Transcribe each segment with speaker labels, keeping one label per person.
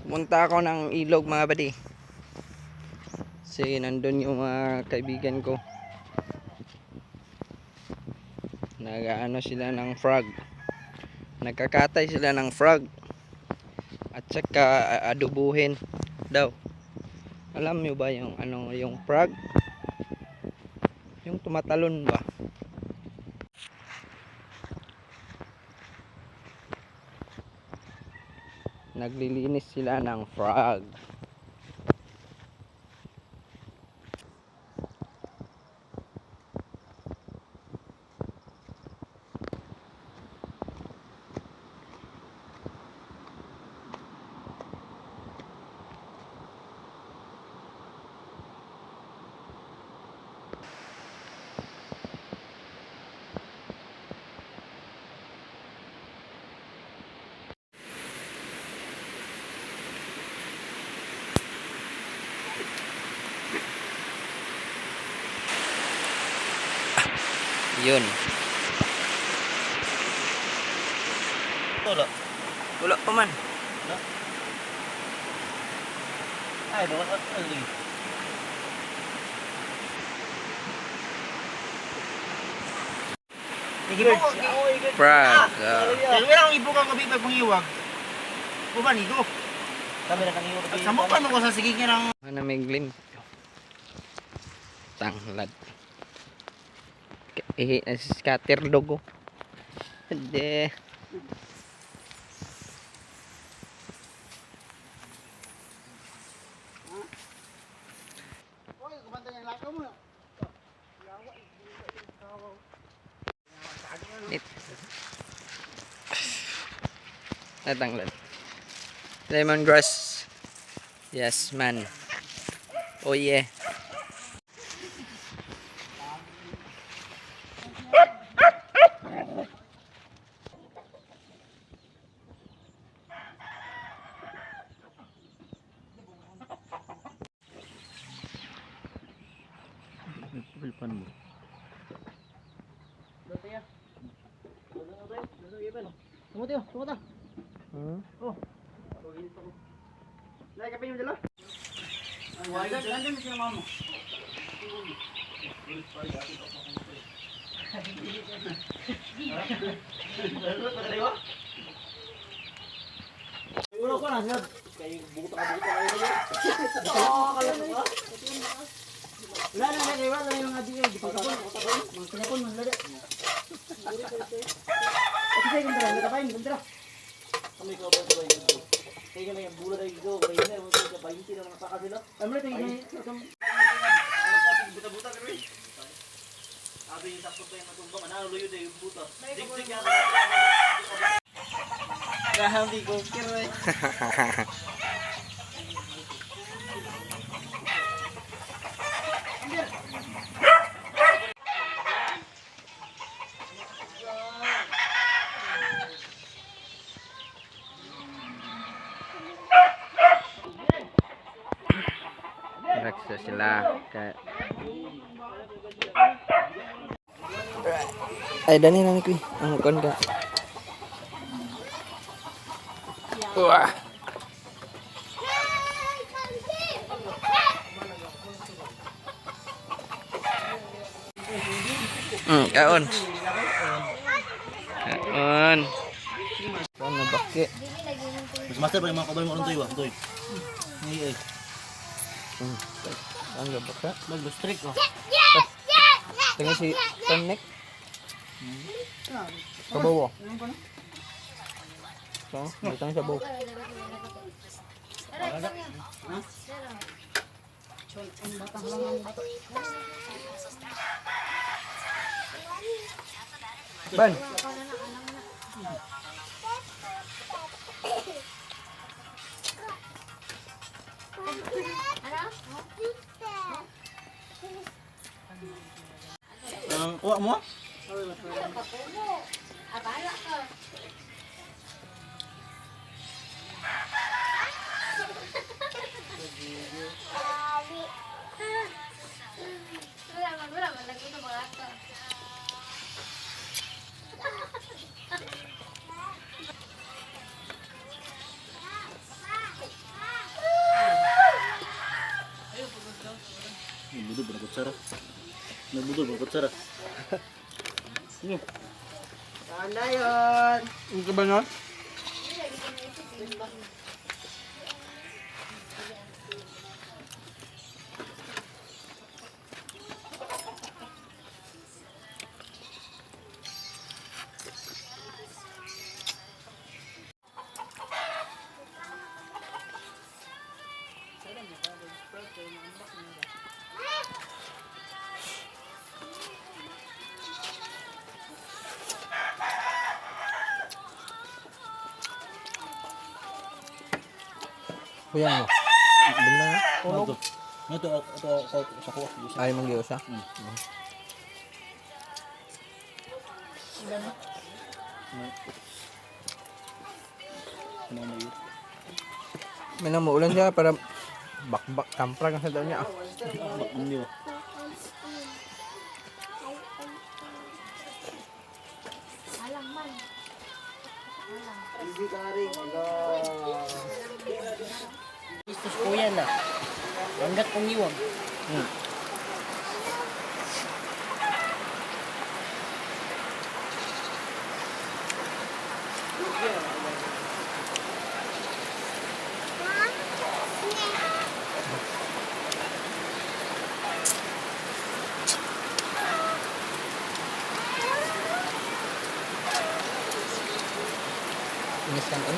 Speaker 1: Punta ako ng ilog, mga buddy. Kasi nandun yung mga kaibigan ko. Nagaano sila ng frog. Nagkakatay sila ng frog. At saka adubuhin daw. Alam nyo ba yung ano yung frog? Yung tumatalon ba? Naglilinis sila ng frog. Yun.
Speaker 2: Wala.
Speaker 1: Wala pa man.
Speaker 2: Ay, bawas at ano lagi.
Speaker 1: Frog. Ah.
Speaker 2: Wala akong ibuka gabi pag pangiwag. Uban igo.
Speaker 3: Kami na kang iwag.
Speaker 2: Sa mo pa mo ko sa sige nga ng
Speaker 1: Ano may glim. Tanglad. Eh, scatter dog oh. Hindi. It. Natanglad. Lemongrass. Yes, man. Oh yeah.
Speaker 3: Pulpan mo.
Speaker 2: Tumuti oh, tumuta.
Speaker 1: Hmm?
Speaker 2: Lai kape yung dala. Nandun na sila mama. Ulo ko na sila. Wala na na wala na yung adi yung pagkapon. Mga tinapon man lada. Ati say kung tara, nakapain kung tara.
Speaker 3: Kami ka ba sa dito? Kaya na yung bula tayo dito. Kaya na yung mga 20 na mga saka sila.
Speaker 2: Amre tayo
Speaker 3: Buta-buta kami. Sabi yung sakto pa yung matumba. Manalo yun eh yung buta. Dig-dig yan.
Speaker 2: Grabe ko kiro eh.
Speaker 1: Relax na sila. Kaya... Ay, dani na ni Kuy. Ang kon ka. Wah. Kaon. Kaon. Kaon na baki.
Speaker 3: Mas master pa yung mga kabay mo ron tayo ba? Toy. Ay ay.
Speaker 1: Ang gabaka.
Speaker 3: Mag-strict oh.
Speaker 1: Tingnan si Tonek. Kabaw oh. So, dito sa baw. Ban.
Speaker 3: Ang kuha mo?
Speaker 4: Wala man, wala man. Lagi ito mga ato.
Speaker 3: Kutsara. Nagbudol ba kutsara?
Speaker 2: Saan na yun?
Speaker 1: Ano ba nun? Kuya mo. Benda na.
Speaker 3: Tulog. Ito ito sa kuha.
Speaker 1: Ay, manggiusa.
Speaker 3: Ano na yun?
Speaker 1: May nang maulan siya para bakbak kamprag ang sa daw niya. Ah.
Speaker 3: Ano yun?
Speaker 4: Alang man.
Speaker 2: Easy karing. Hello.
Speaker 5: Istos po yan ah. Hanggat kong iwag.
Speaker 1: Inis kan on.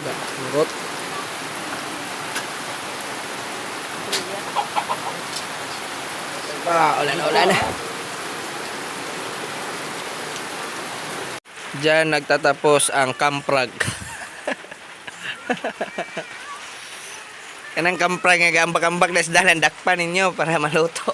Speaker 1: Da, murot. Ah, ulan na, ulan na. Diyan nagtatapos ang kamprag. Kanang kamprag nga gaambak-ambak na isda dakpan ninyo para maluto.